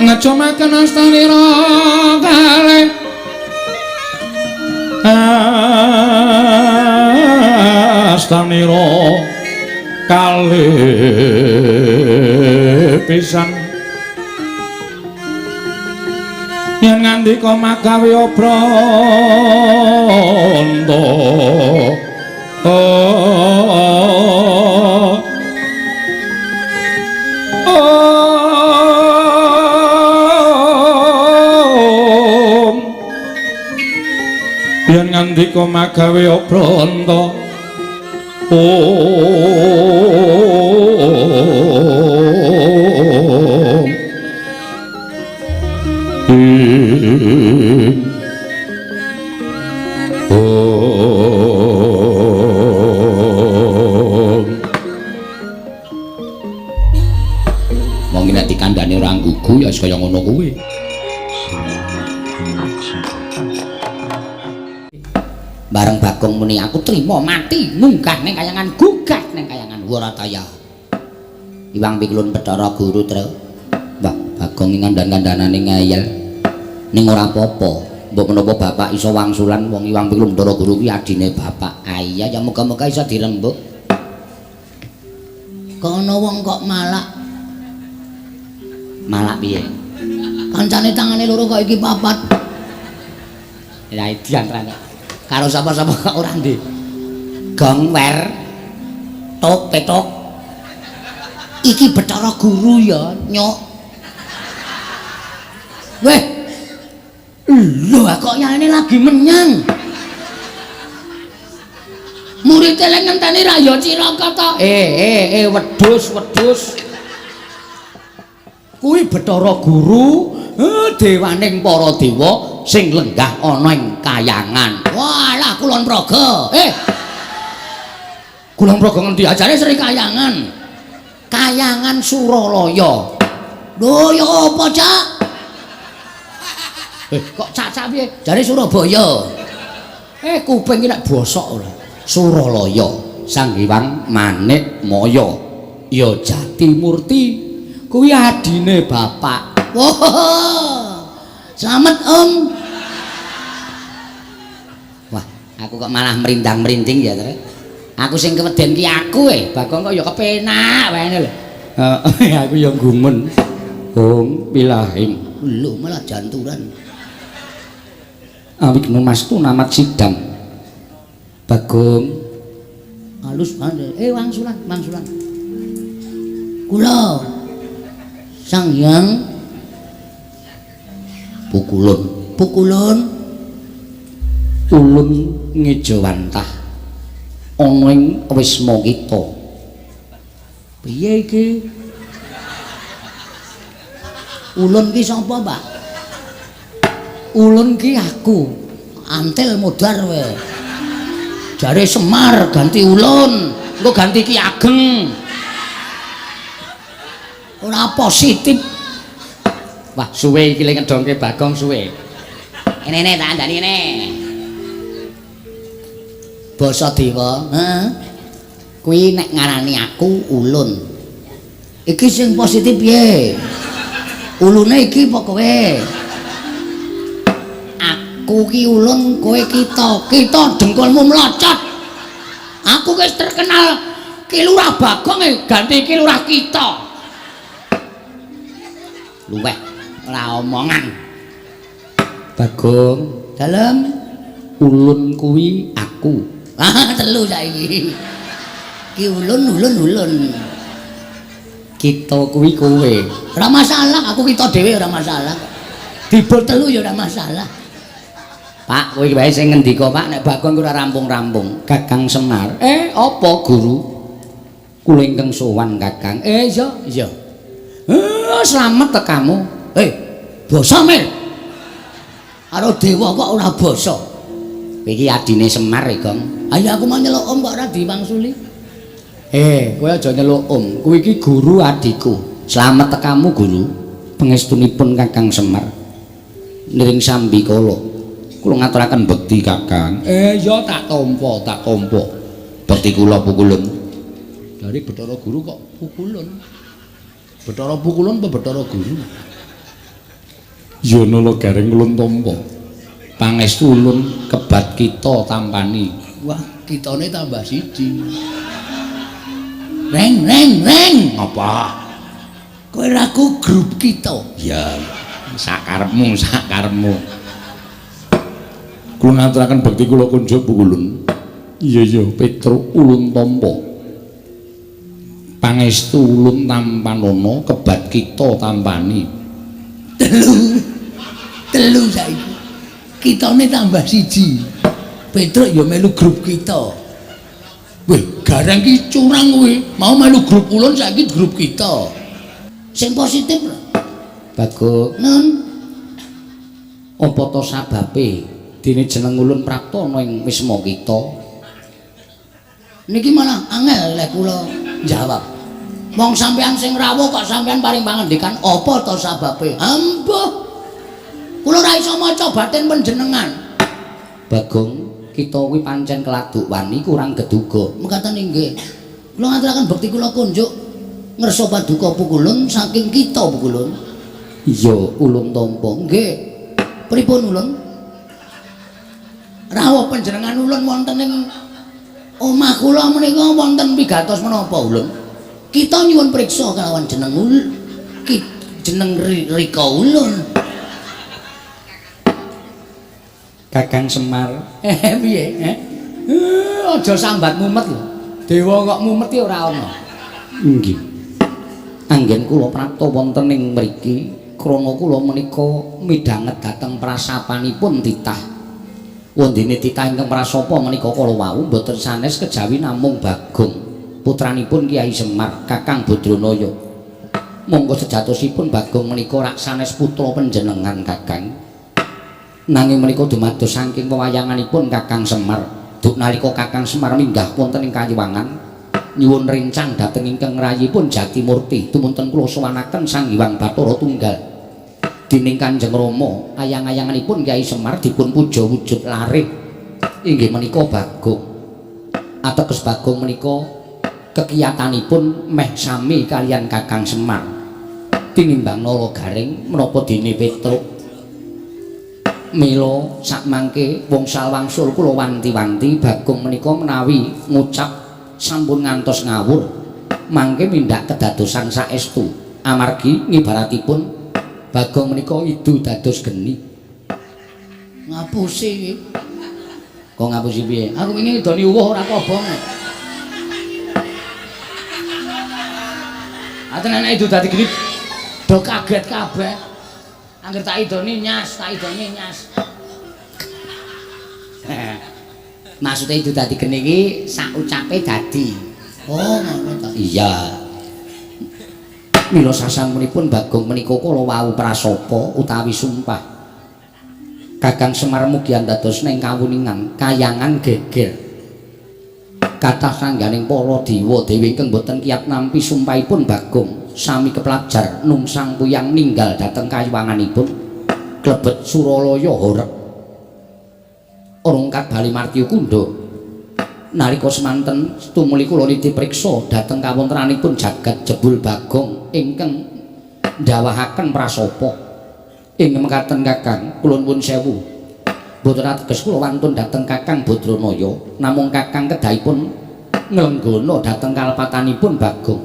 Ngecumaken astanira kalih astanira kalih pisan yen ngandika magawe obranta. Yen ngandika magawe obranta. Om Ing Om. Wong nek dikandhane ora nggugu ya wis kaya ngono kuwi. Bareng Bagong muni aku trima mati munggah ning kayangan gugah ning kayangan Warataya. Iwang Pikulun Bathara Guru Tru. Mbah Bagong ngandhan-kandhanane ngeyel. Ning ora apa-apa. Mbok menapa bapak iso wangsulan wong Iwang Pikulun Bathara Guru kuwi adine bapak. Ah iya ya muga-muga iso dirembuk. Kok ana wong kok malak? Malak piye? Kancane tangane loro kok iki papat. Ya idian ra. Karo sapa-sapa kok ora ndek. Gong wer tok petok. Iki Bathara Guru ya, nyok. Weh. Lho kok yaene lagi menyang. Murid lek ngenteni ra ya cilaka to. Wedhus, wedhus. Kuwi Bathara Guru, dewaning para dewa sing lenggah ana ing kayangan. Walah Kulon Progo. Kulon Progo ngendi Ajare Sri Kayangan. Kayangan Suralaya. Lho ya apa, Cak? Kok cacak piye? Jare Surabaya. Kuping iki nek bosok ora. Suralaya, Sang Hyang Manik Maya. Ya Jatimurti. Kuwi adine bapak. Wah. Slamet, Om. Wah, aku kok malah merindang-merinding ya, Tre. Aku sing keweden ki aku e. Bagong kok ya kepenak wae lho. Heeh, aku ya gumun. Hong pilahing. Lho malah janturan. Awigna mastu namat sidam. Bagong halus banget. Wangsulan, wangsulan. Kula Sang Hyang Pukulun, Pukulun ulun ngejawantah ana ing wisma kita. Piye iki? Ulun ki sapa, Pak? Ulun ki aku. Antil modar kowe. Jare Semar ganti ulun, engko ganti Ki Ageng. Ora positif. Wah, suwe iki le ngedongke Bagong suwe. Enene tak andani ngene. Basa dewa, heeh. Kuwi nek ngarani aku ulun. Iki sing positif piye? Ulune iki apa kowe? Aku ki ulun, kowe kita. Kita dengkulmu mlocot. Aku wis terkenal Ki Lurah Bagong ganti Ki Lurah kita. Luweh ora omongan. Bagong, dalem ulun kuwi aku. Ah, telu saiki. Ki ulun ulun ulun. Kita kuwi kowe. Ora masalah, aku kita dhewe ora masalah. Dibol telu ya ora masalah. Pak, kowe wae sing ngendika, Pak, nek Bagong ora rampung-rampung. Kakang Semar. Apa guru? Kula ingkang sowan, Kakang. Iya, iya. Slamet tekamu. Basa mel. Karo dewa kok ora basa. Iki adine Semar e, Gong. Ayo aku mau nyeluk om kok ora diwangsuli. Kowe aja nyeluk om. Kuwi iki guru adikku. Slamet tekamu, guru. Pangestunipun Kakang Semar. Niring sambi kala. Kula ngaturaken bekti, Kakang. Ya tak tampa, tak tampa. Bekti kula pukulun. Dari Bathara Guru kok pukulun. Bathara pukulun apa Bathara Guru? Ya nala Gareng ulun tampa. Pangestu ulun kebat kita tampani. Wah, kitane tambah siji. Reng reng reng. Apa? Kowe raku grup kita. Ya, sakarepmu, sakarepmu. Kula ngaturaken bekti kula kunjuk Bu Ulun. Iya iya, Petruk ulun tampa. Pangestu ulun tampanana kebat kita tampani. Telu. Telu saiki. Kitane tambah siji. Petruk ya melu grup kita. Weh, Gareng ki curang kowe. Mau melu grup ulun saiki grup kita. Sing positif lho. Bagong, Nun, apa to sababe dene jeneng ulun prapta ana ing wisma kita? Niki malah angel lek kula jawab. Wong sampean sing rawuh kok sampean paring pangendikan apa to sababe? Ambuh. Kula ora iso maca batin panjenengan. Bagong, kita kuwi pancen keladuk wani kurang geduga. Mekaten inggih. Kula ngaturaken bekti kula kunjuk ngersa paduka pukulun saking kita pukulun. Iya, ulun tampa. Nggih. Pripun ulun? Rawuh panjenengan ulun wonten ing omah kula menika wonten pigatos menapa ulun? Kita nyuwun priksa kalawan jeneng ul ki jeneng Rika ulun. Kakang Semar. Piye? Aja sambat mumet lho. Dewa kok mumet ki ora ana. Nggih. Anggen kula prapta wonten ing mriki krana kula menika midhanget dhateng prasapanipun titah. Wondene titah ingkang prasapa menika kala wau mboten sanes kejawi namung Bagong putranipun Kyai Semar Kakang Badranaya. Monggo sejatosipun Bagong menika rak sanes putra panjenengan Kakang. Nanging menika dumados saking pewayanganipun Kakang Semar. Duk nalika Kakang Semar minggah wonten ing Kayuwangan nyuwun rencang dhateng ingkang rayipun Jatimurti tumunten kula sowanaken Sang Hyang Bathara Tunggal. Dening Kanjeng Rama ayang-ayanganipun Kyai Semar dipun puja wujud larih inggih menika Bagong. Ateges Bagong menika kekiyatanipun meh sami kaliyan Kakang Semar. Tinimbang Nala Gareng menapa dene Petruk. Mila sakmangke wongsal wangsul kula wanti-wanti Bagong menika menawi ngucap sampun ngantos ngawur mangke mindak kedadosan saestu amargi ngibaratipun Bagong menika idu dados geni. Ngapusi iki. Kok ngapusi piye? Aku wingi ngidoni uwuh ora kobong. Aten nek idu dadi geni do kaget kabeh. Angger tak idoni nyas, tak idoni nyas. Maksude idu dadi geni iki sak ucape dadi. Oh, ngono ta. Iya. Mila sasampunipun Bagong menika kala wau prasapa utawi sumpah. Kakang Semar mugi andados ning kawuningan kayangan geger. Kathah sangganing para dewa dewi ingkang boten kiyat nampi sumpahipun Bagong sami keplajar nungsang puyang ninggal dhateng kayuwanganipun klebet Suralaya horeg. Rungkat Bali Martya Kundha. Nalika semanten tumuli kula niti priksa dhateng kawontenanipun jagat jebul Bagong ingkang ndawahaken prasapa. Ing mekaten Kakang, kula nuwun sewu. Mboten ateges kula wantun dhateng Kakang Badranaya, namung Kakang kedahipun nglenggana dhateng kalepatanipun Bagong.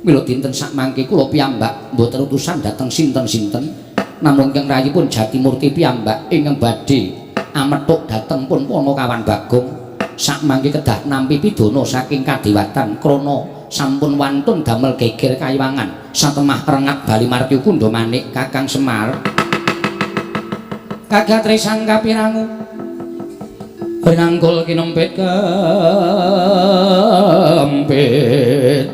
Mila dinten sakmangke kula piyambak mboten utusan dhateng sinten-sinten, namung ingkang rayipun Jatimurti piyambak ingkang badhe amethuk dhateng pun Panakawan Bagong. Sakmangke kedah nampi pidana saking kadewatan krana sampun wantun damel geger kayuwangan satemah rengat Bali Martya Kundha manik Kakang Semar. Kagat risang kapirangu rinangkul kinempit kempit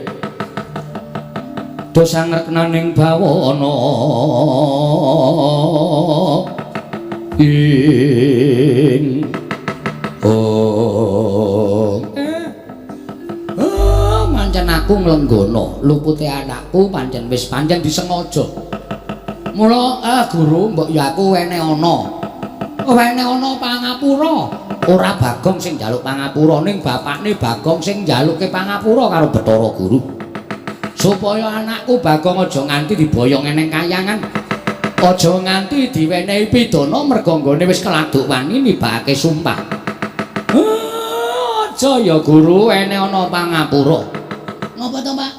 dosa ngreknaning bawana ing oh oh pancen aku nglenggana lupute anakku pancen wis pancen disengaja. Mula guru mbok ya aku wene ana. Wene ana pangapura. Ora Bagong sing njaluk pangapura ning bapakne Bagong sing njalukke pangapura karo Bathara Guru. Supaya anakku Bagong aja nganti diboyong eneng kayangan. Aja nganti diwenehi pidana merga nggone wis keladuk wani nibakake sumpah. Aja ya guru, ene ana pangapura. Ngopo to, Pak?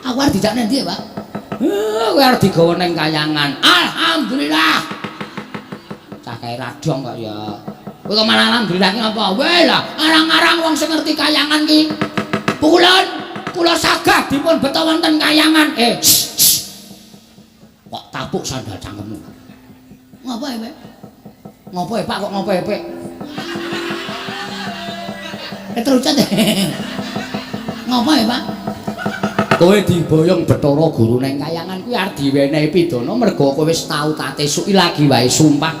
Aku arep dijak nang ndi, Pak? Kowe arep digawa ning kayangan. Alhamdulillah. Cah kae radong kok ya. Kowe kok malah alhamdulillah ki apa? Weh lah, arang-arang wong sing ngerti kayangan ki. Pukulan kula sagah dipun beto wonten kayangan. Kok tapuk sandal cangkemmu. Ngopo e, Pak? Ngopo e, Pak, kok ngopo e, Pak? Keterusan. Ngopo e, Pak? Kowe diboyong Bathara Guru nang kayangan kuwi arep diwenehi pidana merga kowe wis tau tatesuki lagi wae sumpah.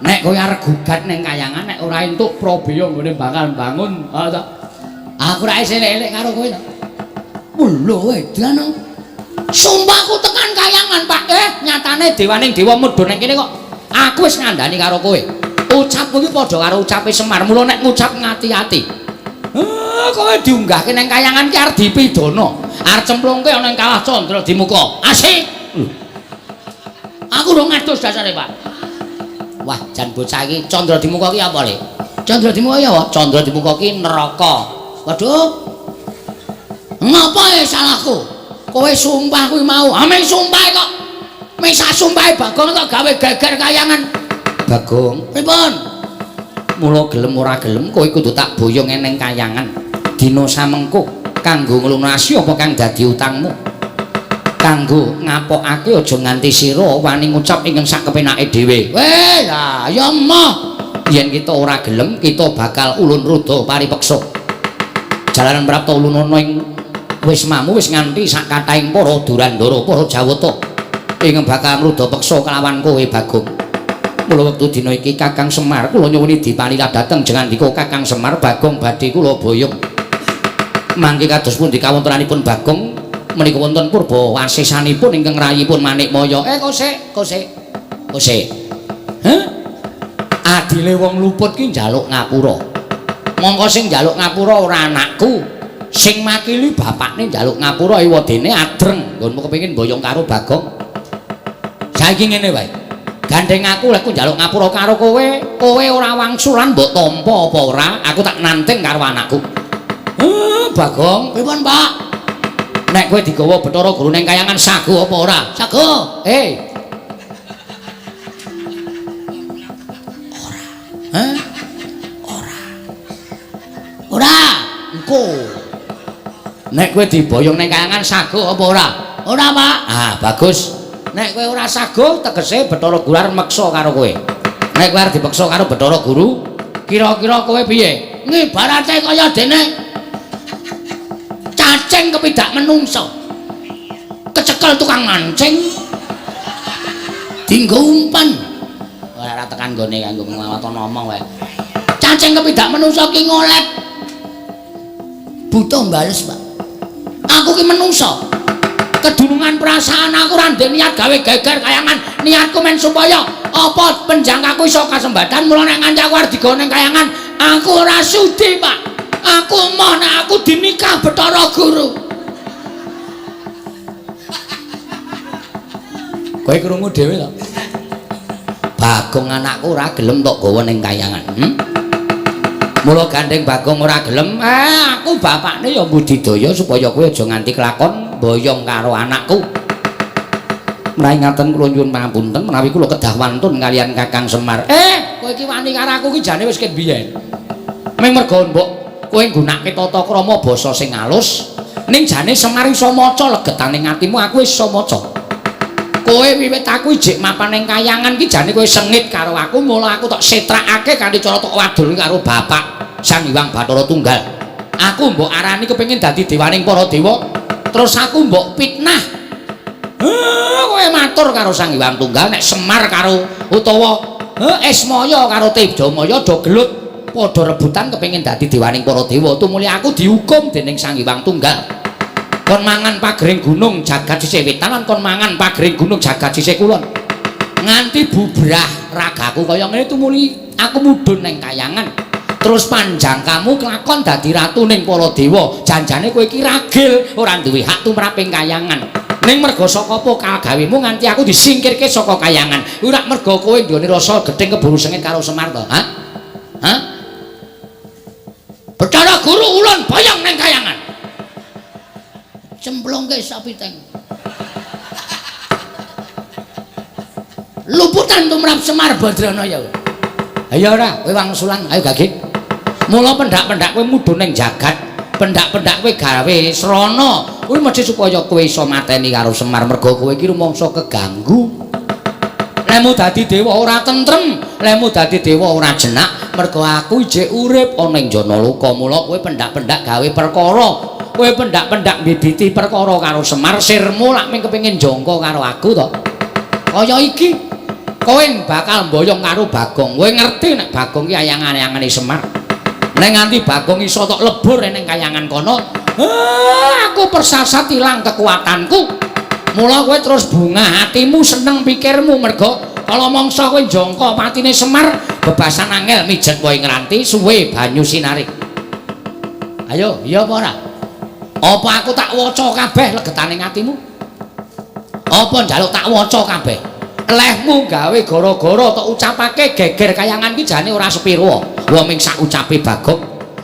Nek kowe arep gugat ning kayangan nek ora entuk prabeya nggone bakal bangun, ha ta? Aku ora isih elek karo kowe to. Lho edan. Sumpahku tekan kayangan, Pak. Nyatane dewaning dewa mudhun ning kene kok. Aku wis ngandani karo kowe. Ucapku iki padha karo ucape Semar. Mula nek ngucap ngati-ati. Kowe diunggahke ning kayangan ki arep dipidana. Arep cemplungke ana ing kawah Candra Dimuka. Asik. Aku rong adus dasare, Pak. Wah, jan bocah iki Candra Dimuka ki apa, Le? Candra Dimuka ya apa? Candra Dimuka ki neraka. Waduh. Ngapa e salahku? Kowe sumpah kuwi mau. Ha meng sumpah kok. Meng sak sumpahe Bagong kok gawe geger kayangan. Bagong, pripun? Mula gelem ora gelem kowe kudu tak boyong eneng kayangan. Dina samengko kanggo nglunasi apa kang dadi utangmu. Kanggo ngapokake aja nganti sira wani ngucap ingkang sak kepenake dhewe. Weh, lah ya emoh. Yen kita ora gelem kita bakal ulun ruda paripeksa. Jalaran prapta ulunana ing wismamu wis nganti sak kathahing para Durandara, para Jawata ingkang bakal ngruda peksa kelawan kowe Bagong. Mula wektu dina iki Kakang Semar kula nyuwuni dipalila dhateng jengandika Kakang Semar Bagong badhe kula boyong. Mangke kados pundi kawontenanipun Bagong menika wonten purba wasesanipun ingkang rayipun Manikmaya. Kosek, kosek. Kosek. Heh? Adile wong luput ki njaluk ngapura. Mongko sing njaluk ngapura ora anakku. Sing makili bapakne njaluk ngapura ewadene adreng nggonmu kepengin boyong karo Bagong. Saiki ngene wae. Gandeng aku lek njaluk ngapura karo kowe, kowe ora wangsulan mbok tampa apa ora, aku tak nanting karo anakku. Bagong, pripun, Pak? Nek kowe digawa Bathara Guru ning kayangan sago apa ora? Sago. Ora. Hah? Ora. Ora. Engko. Nek kowe diboyong ning kayangan sago apa ora? Ora, Pak. Ah, bagus. Nek kowe ora sago tegese Bathara Guru arep meksa karo kowe. Nek kowe arep dipeksa karo Bathara Guru, kira-kira kowe piye? Ngibarate kaya dene cacing kepidak menungso. Kecekel tukang mancing. Dinggo umpan. Ora tekan nggone kanggo nglawaton ngomong wae. Cacing kepidak menungso ki ngolet. Buta bales, Pak. Aku ki menungso. Kedunungan perasaan aku ora ndek niat gawe geger kayangan. Niatku men supaya apa penjangkaku iso kasembatan. Mula nek nganti aku arep digawa ning kayangan, aku ora sudi, Pak. Aku emoh nek aku dinikah Bathara Guru. Kowe krungu dhewe to? Bagong anakku ora gelem tok gawa ning kayangan. Mula gandeng Bagong ora gelem, aku bapakne ya mbudidaya supaya kowe aja nganti kelakon boyong karo anakku. Menawi ngaten kula nyuwun pangapunten menawi kula kedah wantun kaliyan Kakang Semar. Kowe iki wani karo aku iki jane wis ket biyen. Ming merga mbok kowe nggunakake tata krama basa sing alus, ning jane Semar iso maca legetane atimu, aku iso maca. Kowe wiwit aku ijik mapan ning kayangan ki jane kowe sengit karo aku, mula aku tok setrakake kanthi cara tok wadul karo bapak Sang Hyang Bathara Tunggal. Aku mbok arani kepengin dadi dewaning para dewa, terus aku mbok fitnah. Kowe matur karo Sang Hyang Tunggal nek Semar karo utawa Ismaya karo Tejamaya do gelut padha rebutan kepengin dadi dewaning para dewa. Tumuli aku dihukum dening Sang Hyang Tunggal. Kon mangan pagering gunung jagat sisih wetan lan kon mangan pagering gunung jagat sisih kulon. Nganti bubrah ragaku kaya ngene tumuli aku mudhun ning kayangan. Terus panjang kamu kelakon dadi ratu ning para dewa. Janjane kowe iki ragil, ora duwe hak tumrap ing kayangan. Ning merga saka apa kagawemu nganti aku disingkirke saka kayangan. Kuwi rak merga kowe nduweni rasa gething keburu sengit karo Semar to? Hah? Hah? Bathara Guru ulun boyong ning kayangan. Cemplungke sapi teng. Luputan tumrap Semar Badranaya. Ayo ora, kowe wangsulan, ayo gagik. Mula pendak-pendak kowe mudhun ning jagat, pendak-pendak kowe gawe srana. Kuwi mesti supaya kowe iso mateni karo Semar merga kowe iki rumangsa keganggu. Lemu dadi dewa ora tentrem, lemu dadi dewa ora jenak, merga aku ijek urip ana ing Janaloka. Mula kowe pendak-pendak gawe perkara. Kowe pendak-pendak mbibiti perkara karo Semar, sirmu lak mung kepengin jangka karo aku to. Kaya iki kowe bakal mboyong karo Bagong. Kowe ngerti nek Bagong ki ayang-ayangane Semar. Nek nganti Bagong iso tok lebur ning kayangan kono, aku persasat ilang kekuatanku. Mula kowe terus bungah hatimu, seneng pikirmu merga kala mangsa kowe jangka patine Semar, bebasan angel mijet wae ngranti suwe banyu sinarik. Ayo, iya apa ora? Apa aku tak waca kabeh legetane atimu? Apa njaluk tak waca kabeh? Lehmu gawe gara-gara tok ucapake geger kayangan ki jane ora sepiro. Wong ming sak ucape Bagong.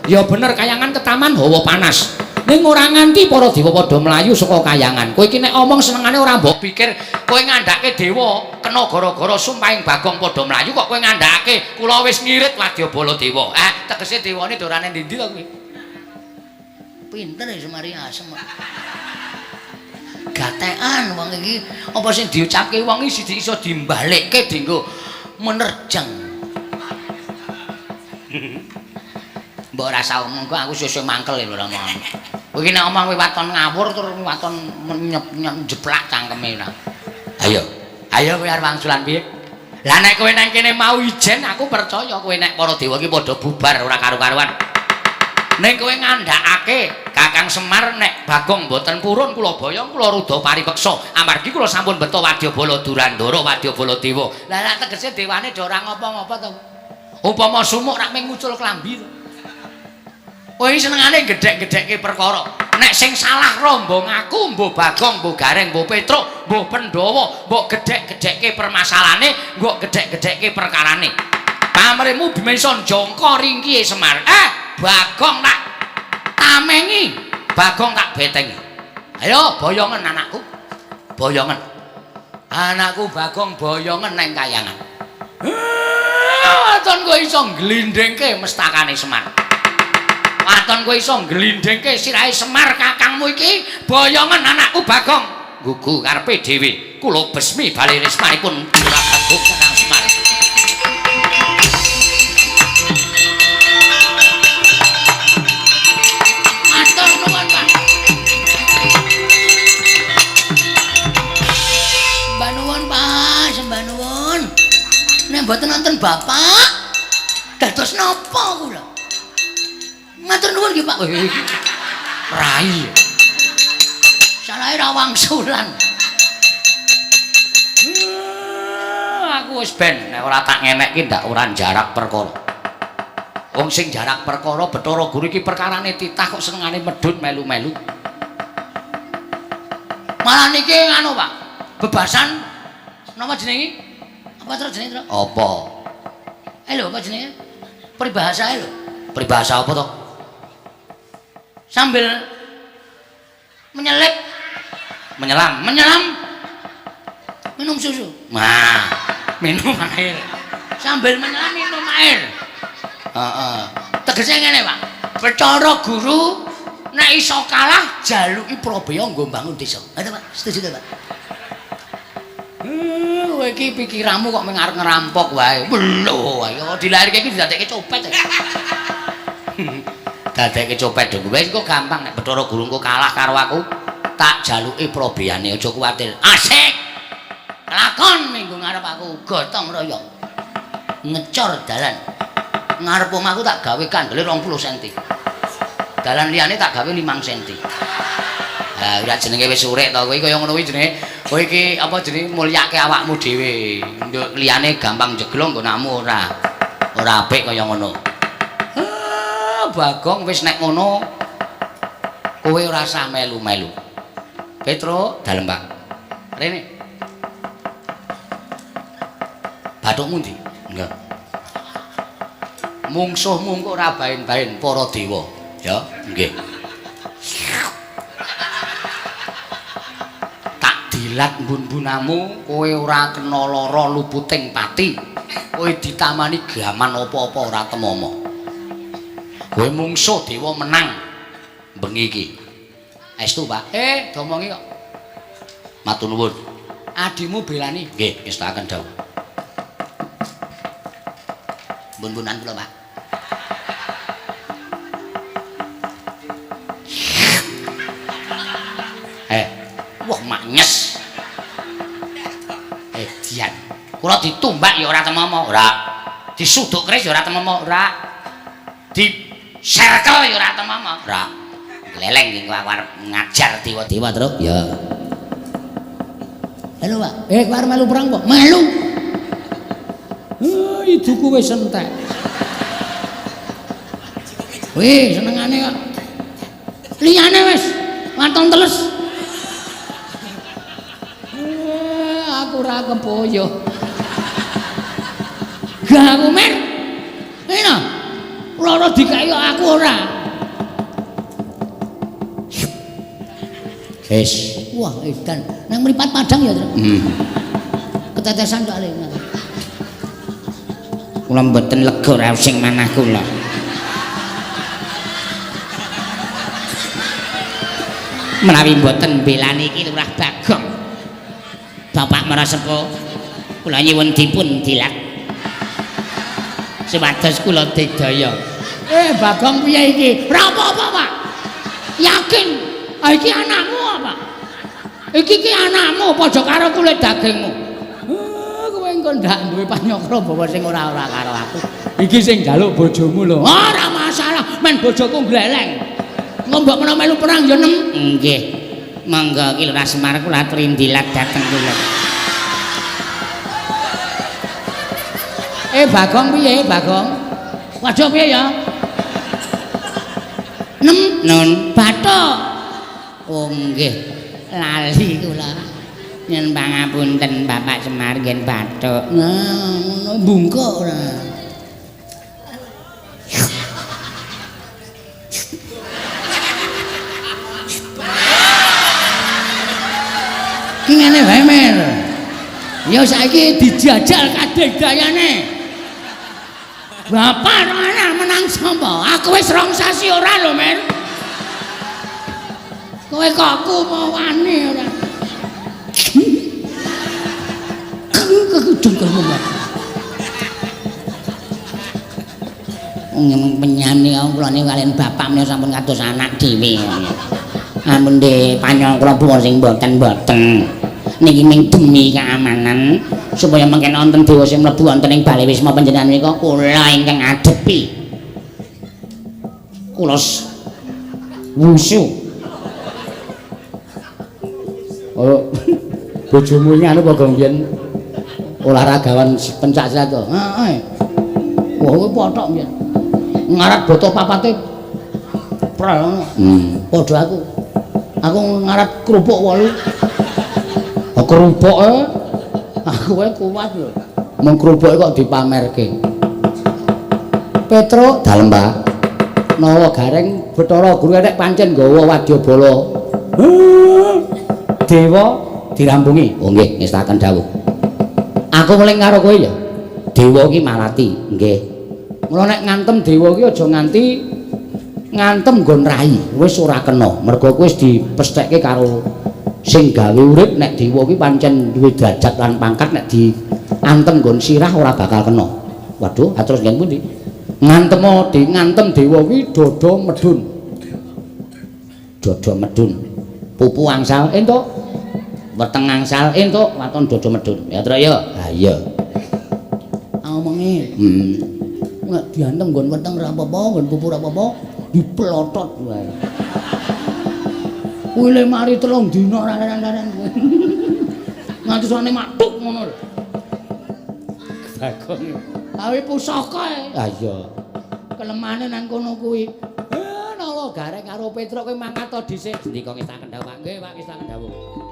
Ya bener kayangan ketaman hawa panas. Ning ora nganti para dewa padha mlayu saka kayangan. Kowe iki nek omong senengane ora mbok pikir kowe ngandhake dewa kena gara-gara sumpahing Bagong padha mlayu kok kowe ngandhake kula wis ngirit wadyabala dewa. Tegese dewane dorane ndi-ndi to kuwi? Pinter ya Semari asem. Gatekan wong iki apa sing diucapke wong iki siji iso dimbalekke dienggo menerjang. Mbok ora usah omong kok aku sesuk mangkel lho omong. Kowe iki nek omong waton ngawur terus waton nyeplak cangkeme ora. Ayo. Ayo kowe arep wangsulan piye? Lah nek kowe nang kene mau ijen aku percaya kowe nek para dewa iki padha bubar ora karu-karuan. Ning kowe ngandhakake Kakang Semar nek Bagong mboten purun kula boyong kula rudha paripeksa amargi kula sampun beto wadyabala Durandara wadyabala dewa. Lah nek tegese dewane do ora ngopo-ngopo to. Upama sumuk rak mung ngucul klambi to. Kowe iki senengane gedhek-gedhekke perkara. Nek sing salah rombong aku, mbuh Bagong, mbuh Gareng, mbuh Petruk, mbuh Pandhawa, mbok gedhek-gedhekke permasalahane, mbok gedhek-gedhekke perkarane. Pamrihmu bimesa jangka ringkihe Semar. Bagong tak tamengi, Bagong tak betengi. Ayo boyongen anakku. Boyongen. Anakku Bagong boyongen nang kayangan. Waton kowe iso ngglindhingke mestakane Semar. Waton kowe iso ngglindhingke sirahe Semar kakangmu iki, boyongen anakku Bagong. Gugu karepe dhewe. Kula besmi bali rismanipun Lurah Bagong Kakang Semar. Nek mboten nonton bapak dados napa kula? Matur nuwun nggih Pak. Rai. Salahe ra wangsulan. Aku wis ben nek ora tak ngenekke ndak ora jarak perkara. Wong sing jarak perkara Bathara Guru iki perkarane titah kok senengane medhun melu-melu. Malah niki anu Pak, bebasan napa jenenge? Apa terus jenenge, Tru? Apa? Lho, apa jenenge? Peribahasa lho. Peribahasa apa to? Sambil menyelip, menyelam, menyelam minum susu. Nah, minum air. Sambil menyelam minum air. Heeh. Tegese ngene, Pak. Bathara Guru nek iso kalah jaluki Prabeya nggo mbangun desa. Ha to, Pak? Setuju to, Pak? Kowe iki pikiranmu kok mung arep ngerampok wae. Lho, ayo dilairke iki didadekke copet. Dadekke copet dong. Wis kok gampang nek Bathara Guru engko kalah karo aku, tak jaluki probeyane aja kuwatir. Asik. Lakon minggu ngarep aku gotong royong. Ngecor dalan. Ngarep omahku tak gawe kandele 20 cm. Dalan liyane tak gawe 5 cm. Lah ora jenenge wis urek to kowe kaya ngono kuwi jenenge. Kowe iki apa jenenge mulyake awakmu dhewe. Nduk liyane gampang jeglong nggonamu ora. Ora apik kaya ngono. Bagong wis nek ngono kowe ora usah melu-melu. Petro, dalem Pak. Rene. Bathukmu ndi? Enggak. Mungsuhmu engko ora baen-baen para dewa, ya? Nggih. Tak dilat mbun-mbunamu, kowe ora kena lara luputing pati. Kowe ditamani gaman apa-apa ora temomo. Kowe mungsuh dewa menang bengi iki. Estu, Pak. Domongi kok. Matur nuwun. Adimu belani. Nggih, ngestakaken dawuh. Mbun-mbunan kula, Pak. Wah maknyes. Dian. Kula ditumbak ya ora temomo, ora. Disuduk keris ya ora temomo, ora. Diserkel ya ora temomo, ora. Gleleng iki aku arep ngajar dewa-dewa, Truk. Ya. Halo, Pak. Kowe arep melu perang kok? Melu. Iduku wis entek. Wih, senengane kok. Liyane wis waton teles. Aku ora kepoyo. Gak aku mer. Ngene. Lara dikeki kok aku ora. Wis. Wah, edan. Nang mripat padang ya, Truk. Ketetesan soalé. Kula mboten lega raos sing manah kula. Menawi mboten belani iki Lurah Bagong. Bapak Marasepuh, kula nyuwun dipun dilat. Supados kula digdaya. Bagong piye iki? Ora apa-apa, Pak. Yakin. Ah, iki anakmu apa? Iki ki anakmu padha karo kulit dagingmu. Kowe engko ndak duwe panyokra bawa sing ora-ora karo aku. Iki sing njaluk bojomu lho. Ora masalah, men bojoku gleleng. Engko mbok menawa melu perang ya nem. Nggih. Monggo ki Lurah Semar kula aturi ndilat dhateng kula. Bagong piye, Bagong? Waduh piye ya? Nem Nun. bathuk. Oh nggih. Lali kula. Nyuwun pangapunten Bapak Semar ngen bathuk. Nah, ngono bungkuk ora. Ki ngene wae, Mer. Ya saiki dijajal kadegayane. Bapak ora menang sapa? Aku wis rong sasi ora lho, Mer. Kowe kok aku mau wani ora. Kekudungkelmu, Mas. Wong penyane kula niku kaliyan bapak menika sampun kados anak dhewe. Ampun de panyong kula buwon sing mboten-mboten. Niki ming demi keamanan supaya mangken wonten dewa sing mlebu wonten ing bale wisma panjenengan menika kula ingkang adepi. Kula wusu. Oh, bojomu iki anu apa gong biyen olahragawan pencak silat to? Heeh. Wah, kowe pothok biyen. Ngarat boto papate prel ngono. Padha aku. Aku ngarat kerupuk 8. Oh, kerupuke aku wae kuat lho. Mung kerupuke kok dipamerke. Petro dalem, Pak. Nawa gareng Bathara Guru nek pancen nggawa wadyabala. Dewa dirampungi. Oh nggih, ngestakaken dawuh. Aku weling karo kowe ya. Dewa iki malati, nggih. Mula nek ngantem dewa iki aja nganti ngantem nggon rai, wis ora kena. Mergo kowe wis dipesthekke karo sing gawe urip nek dewa iki pancen duwe derajat lan pangkat nek diantem nggon sirah ora bakal kena. Waduh, terus nggen pundi? Ngantem ngantem dewa kuwi dada medhun. Dada medhun. Pupu angsal entuk. Weteng angsal entuk, waton dada medhun. Ya, Truk ya. Ha iya. Omonge. Nek diantem nggon weteng ora apa-apa, nggon pupu ora apa-apa, diplotot wae. Kuwi le mari 3 dina laren-laren. Nganti sone matuk ngono lho. Bagong. Awe pusaka e. Ha iya. Kelemane nang kono kuwi. Nawa Gareng karo Petruk kowe mangkat to dhisik. Sendika ngestaken dawuh, Pak. Nggih, Pak, ngestaken dawuh.